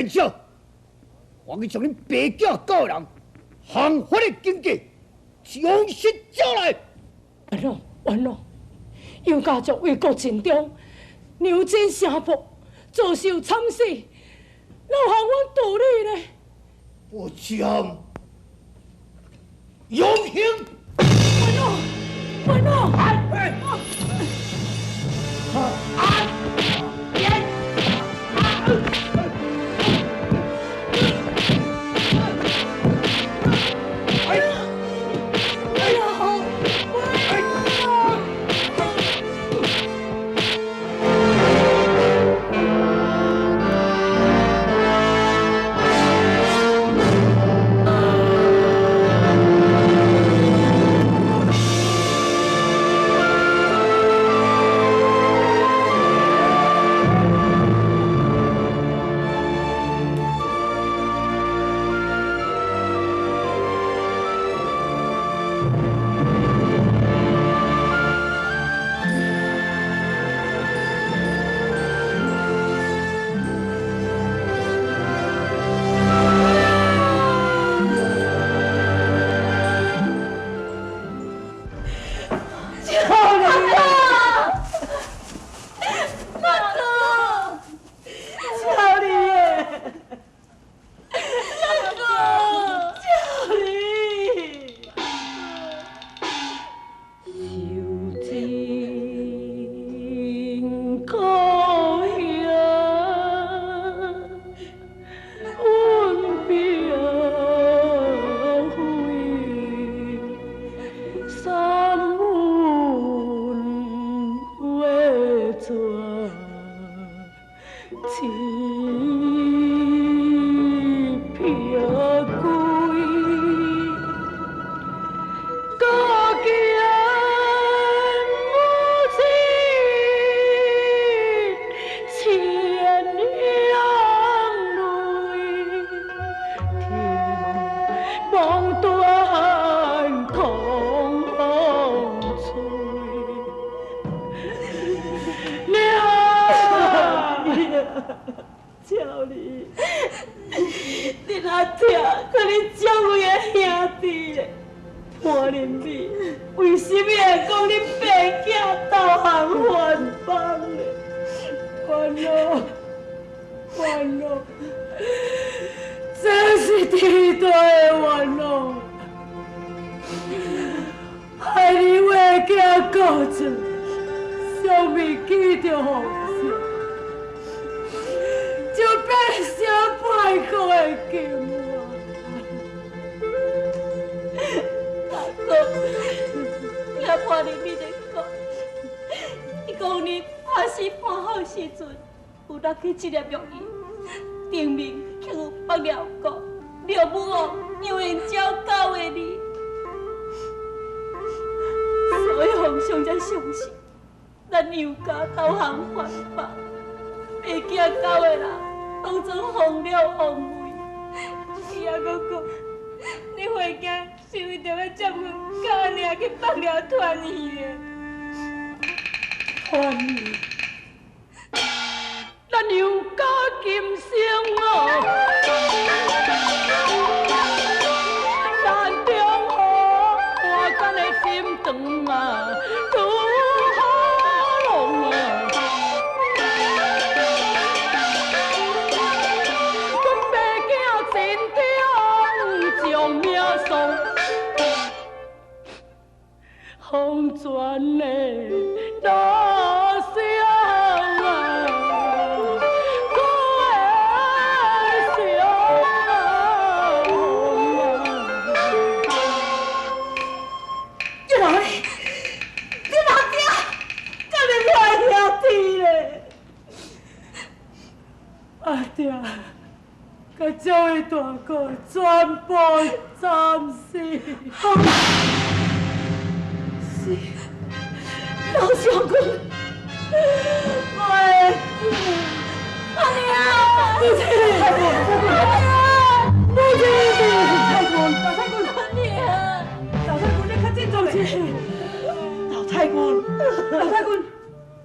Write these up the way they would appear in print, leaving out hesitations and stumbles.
贤者，我去将恁爸囝九个人刑法的经过从实招来。元老，元老，杨家族为国尽忠，娘亲城破，遭受惨死，哪有项阮道理呢？我将永兴。元老，元老。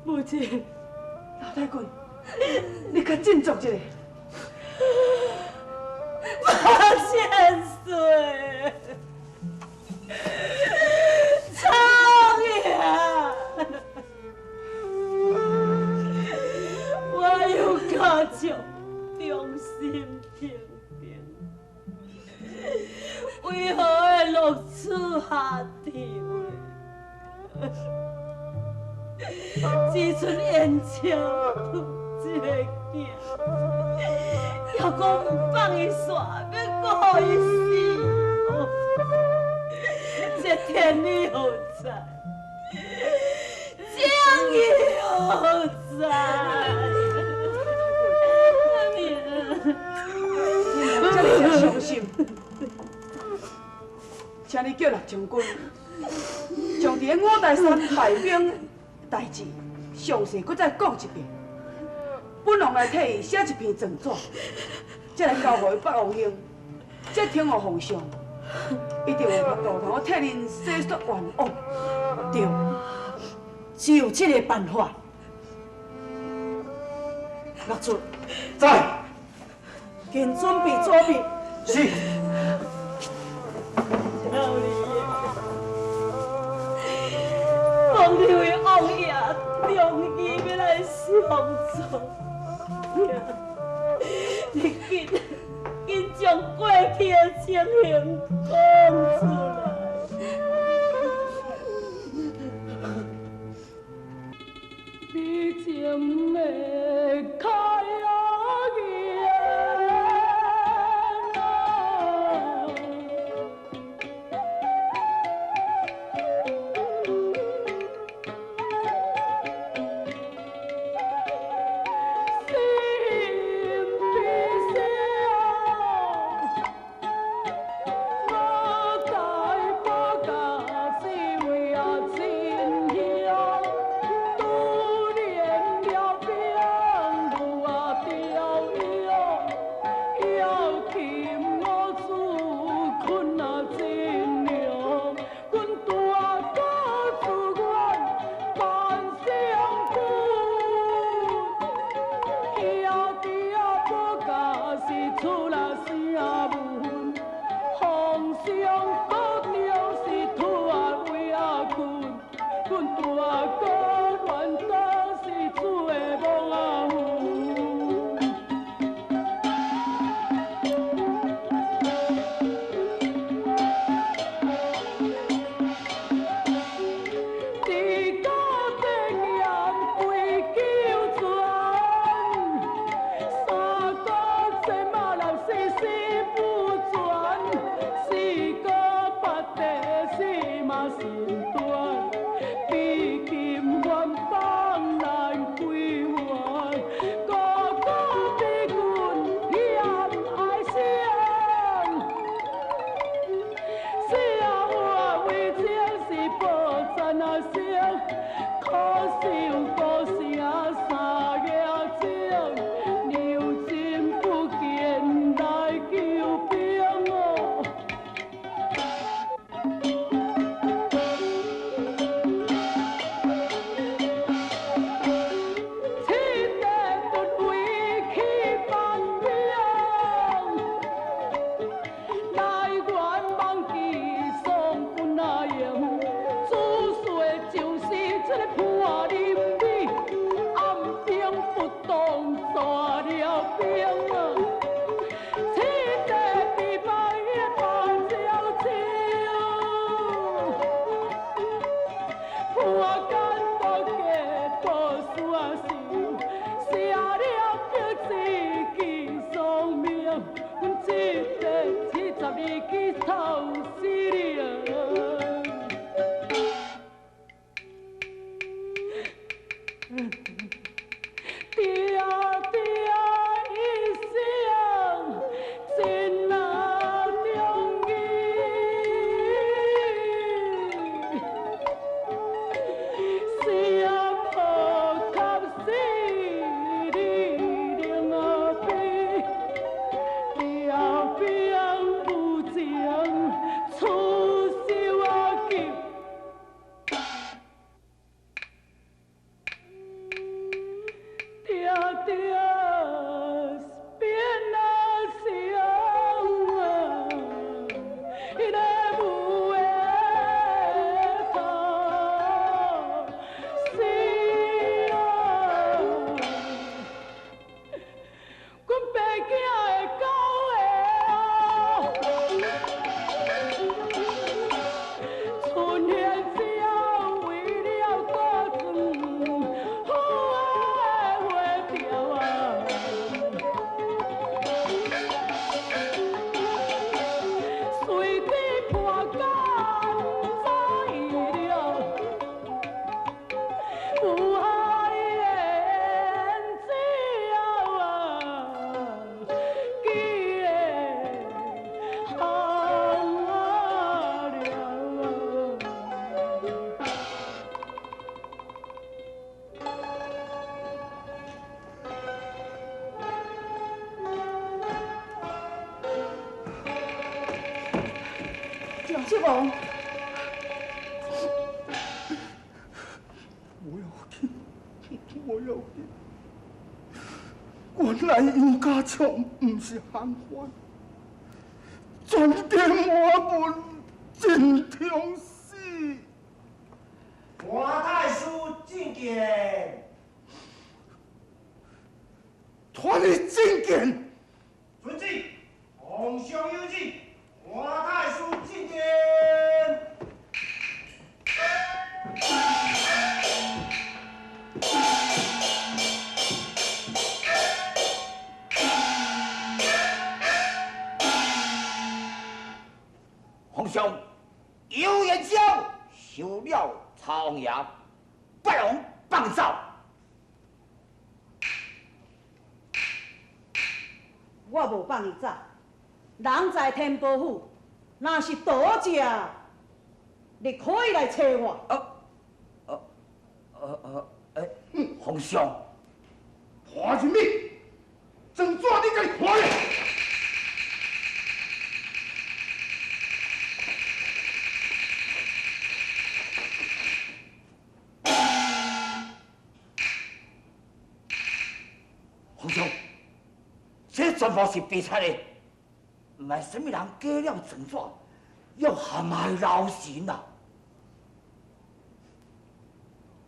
母亲，老太君，你较振作一下。為何會落此下場？只剩燕青這个囝，猶閣毋放伊煞，欲閣予伊死。這天理何在？正義何在？這爾傷心，請你叫陸將軍將佇咧五台山敗兵代誌詳細閣再講一遍。本王來替伊寫一篇狀紙，才來交予北王兄，才聽候皇上，一定有法度通替恁洗刷冤枉。對，只有這個辦法。陸出，在，緊準備準備。是。講你為王爺終於欲來相助，你緊緊將過去的情形講出來。美情的開言。这王。无要紧，无要紧。原来杨家将毋是韩藩，全家满门尽痛死。黄太师觐见，传你觐见。遵旨，皇上有旨，黄太师觐见。皇上，有言招收了曹王爷，不容放走。我无放伊走，人在天波府，若是倒者，你可以来找我。皇上，看什么？状纸你家己看咧。皇上，这全部是白贼的，毋知啥物人假了状纸，要陷害老臣啊！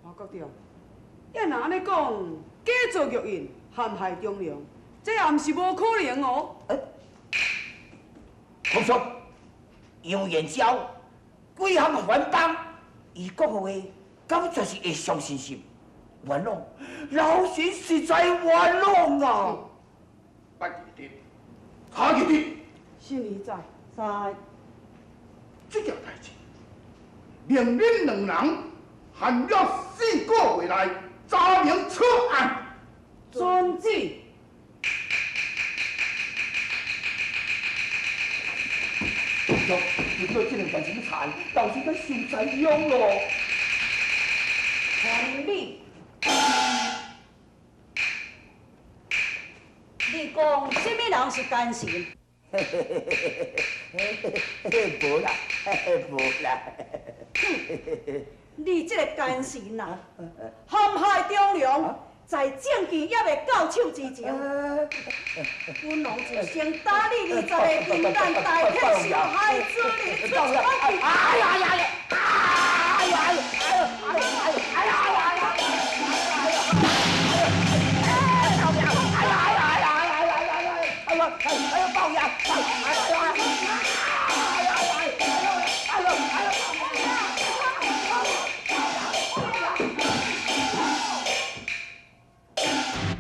黄国忠，要若按呢讲，假造玉印陷害忠良，这也毋是无可能哦。皇上，杨延昭几项反帮，伊讲的话，敢真是会相信是？冤枉，老臣实在冤枉啊！别记得，卡记得。信儿在。在。这件代志，命恁两人限了4个月内查明此案。遵旨。皇上，如果这两件事要查，老臣该受灾殃咯。传你。你讲啥物人是奸臣？无啦，无啦。你这个奸臣啊，陷害忠良，在证据还未到手之前，本王就先打你20个金蛋，代替受害之人出发去。哎呀呀呀！哎呀哎呀哎呀哎呀哎呀！哎呀！哎呀！哎呀！